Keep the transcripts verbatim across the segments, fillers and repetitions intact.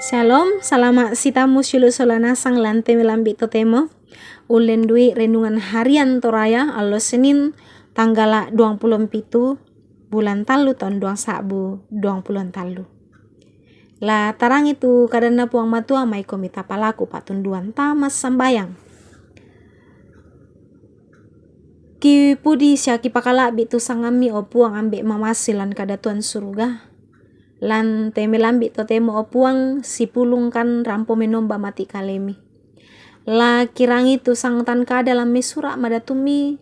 Shalom, salama' sitammu siulu' sola nasang lan te melambi' totemo. Ullen dui' renungan harian Toraya, allo Senin, tanggala' duang pulo pitu, bulan tallu, taun duang sa'bu duang pulo tallu. La tarangi tu kadanNa Puang Matua, maikomi tapalaku pa'tunduan tama sambayang. Kipudi sia kipakala'bi' tu sangamMi, o Puang, ambe' mamase lan kadatuan suruga. Lan te melambi' totemo, o Puang, sipulungkan rampo menomba mati' kaleMi. La kirangi tu sangtan kada lan mai sura' madatumMi.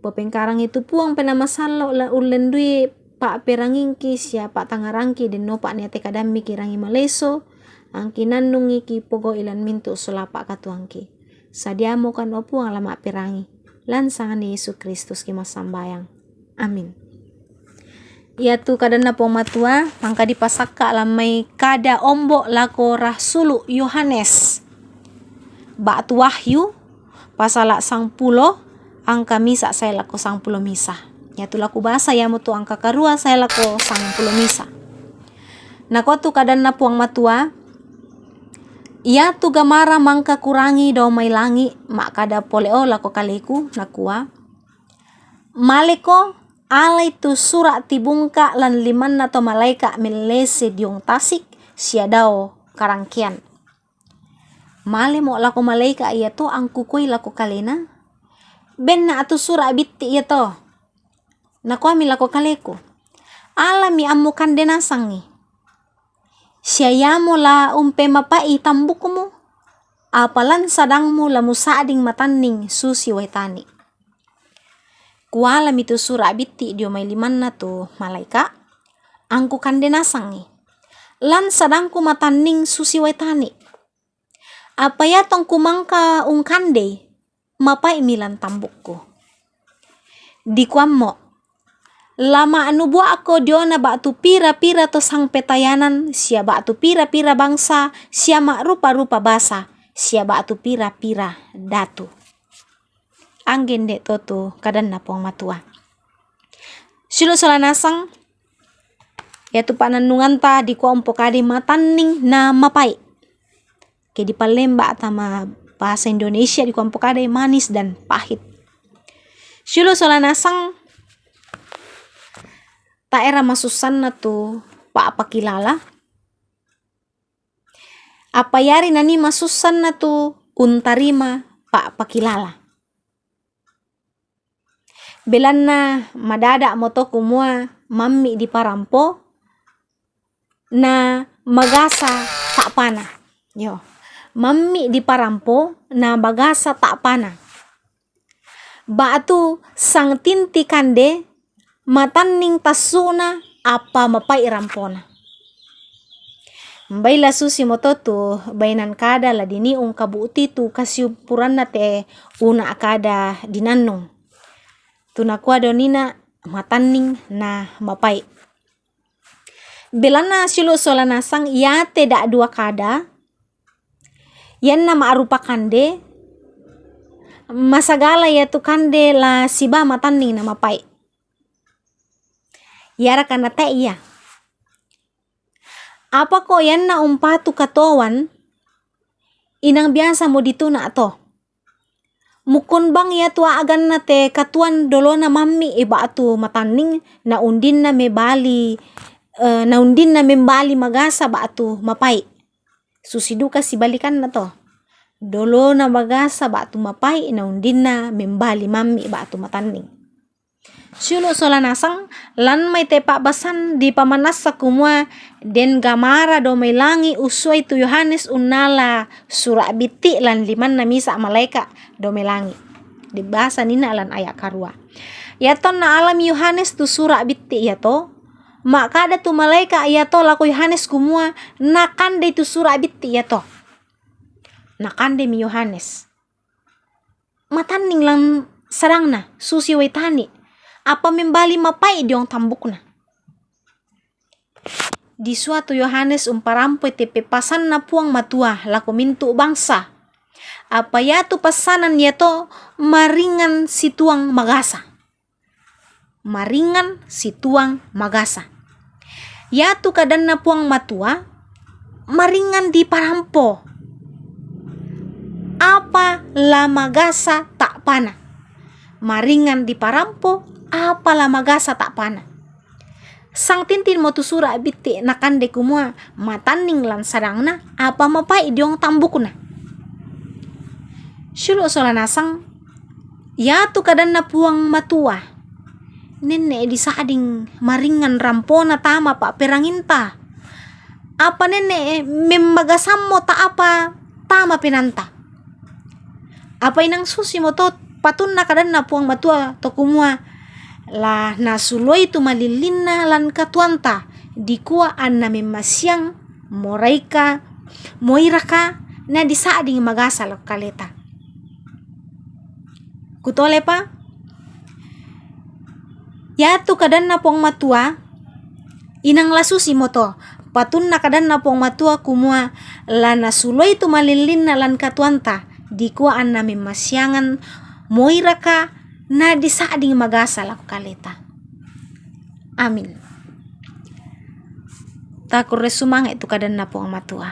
Popengkarangi tu Puang Penaa Masallo' la ullen dui' pa'perangingki sia pa'tangarangki dennopa niate kadamMi kirangi maleso, angki nannungi kipogau'i lan mintu' solapa' katuangki. Sadiamokan, o Puang, la ma'perangi. Lan sanganNa Yesu Kristus kimassambayang. Amin. Iatu kadanNa Puang Matua, mangka dipasakka' lan mai kada ombo' lako rasulu' Yohanes. Ba'tu Wahyu, pasala' sangpulo, angka misa' sae lako sangpulo misa'. Iatu laku basa iamotu angka karua sae lako sangpulo misa'. Nakua tu kadanNa Puang Matua, iatu gamara mangka kurangi dao mai langi', ma'kada pole'o lako kaleku, nakua, maleko, alai tu sura' tibungka' lan limanna to malaeka' mellese diong tasik sia dao karangkean. Malemo' lako malaeka' iato angkukoi lako kalena, benna' tu sura' bitti' iato. Nakuami lako kaleku, alami ammu kande nasangi. Sia iamo la umpemapa'i tambukmu, apa lan sadangmu la musa'ding matanning susi uai tani'. Kualami tu sura' bitti' dio mai limanna tu malaeka', angkukande nasangi. Lan sadangku matanning susi uai tani'. Apa iatongku mangka ungkandei, mapai'mi lan tambukku. Dikuammo, la ma'nubua'ko diona ba'tu pira-pira to sangpetayanan, sia ba'tu pira-pira bangsa, sia ma'rupa-rupa basa, sia ba'tu pira-pira datu. Angge nde' to tu kadanNa Puang Matua. Siulu' sola nasang, iatu pa'nannunganta dikua umpokadai matanning na mapai'. Ke dipallemba' tama bahasa Indonesia dikua umpokadai manis dan pahit. Siulu' sola nasang, tae' ra masussanna tu pa'pakilala, apa iari nanii masussanna tu untarima pa'pakilala. Belanna madada'mo to kumua mammi' diparampo, na magasa ta'pana. Yo, mammi' diparampo, na magasa ta'pana. Ba'tu sangtinti kande, matanning tassu'na, apa mapai' rampona. Mbaila susimoto tu bainan kada la dinii ungkabu'ti tu kasiumpuranna te una' kada dinannung. Tu nakua donina matanning na mapai'. Belanna siulu' sola nasang iate da'dua kada, ianna ma'rupa kande, masagala iatu kande la sibaa matanning na mapai'. Iaraka na te' ia? Apako ianna umpatu katowan, inang biasamo dituna' to? Mukkun bang iatu a'ganna te katuoan dolona mammi' ba'tu matanning, na undinna mebali, eh, na undinna membali magasa ba'tu mapai'. Susi duka sibalikanna to. Dolona magasa ba'tu mapai', na undinna membali mammi' ba'tu matanning. Siulu' sola nasang, lan mai te pa'basan dipamanassa kumua den gamara dao mai langi' ussuai tu Yohanes unnala sura' bitti' lan limanna misa' malaeka' dao mai langi'. Dibasa nina lan aya' karua. Iatonna alami Yohanes tu sura' bitti' iato, ma'kada tu malaeka' iato lako Yohanes kumua, nakandei tu sura' bitti' iato. Nakandemi Yohanes. Matanning lan sadangna, susi uai tani', apa membali mapai' diong tambukna. Disua tu Yohanes umparampoi te peppasanna Puang Matua lako mintu' bangsa. Apa iatu passanan iato maringngan situang magasa. Maringngan situang magasa. Iatu kadanna Puang Matua, maringan di parampo, apa la magasa ta'pana. Maringan di parampo, apa la magasa ta'pana. Sangtintin mo tu sura' bitti' nakande kumua matanning lan sadangna, apa mapa'i diong tambukna. Siulu' sola nasang, iatu kadanna Puang Matua, nenne' disa'ding maringan rampona tama pa'peranginta, apa nenne' memmagasammo ta'apa tama penaanta. Apa inang susimo to patunna kadanna Puang Matua to kumua, la nasuloi tu malillinna lan katuoanta, dikua anna memmasiang, moraika, moiraka, na disa'ding magasa lako kaleta. Kutolepa, iatu kadanna Puang Matua, inang la susimo to patunna kadanna Puang Matua kumua, la nasuloi tu malillinna lan katuoanta, dikua anna memmasiangan, moiraka, na disa'ding magasa lako kaleta. Amin. Takurre sumanga' tu kadanna Puang Matua.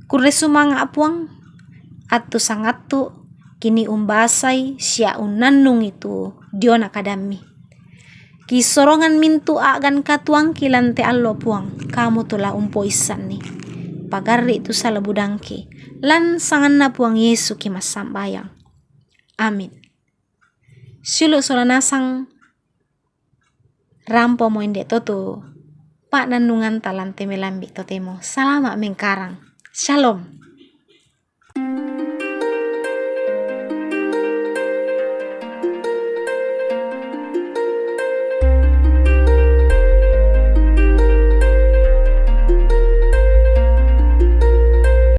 Kurre sumanga' Puang, attu sangattu kini umbasai sia unnannungi tu diona kadammi. Kisorongan mintu' a'gan katuoangki lan te allo Puang, kamu tu la umpoissanni. Pagarri' tu sala budangki, lan sanganna Puang Yesu kimassambayang. Amin. Siulu' sola nasang, rampomo inde to tu pa'nannunganta lan te melambi' totemo. Salama' mengkarang. Shalom.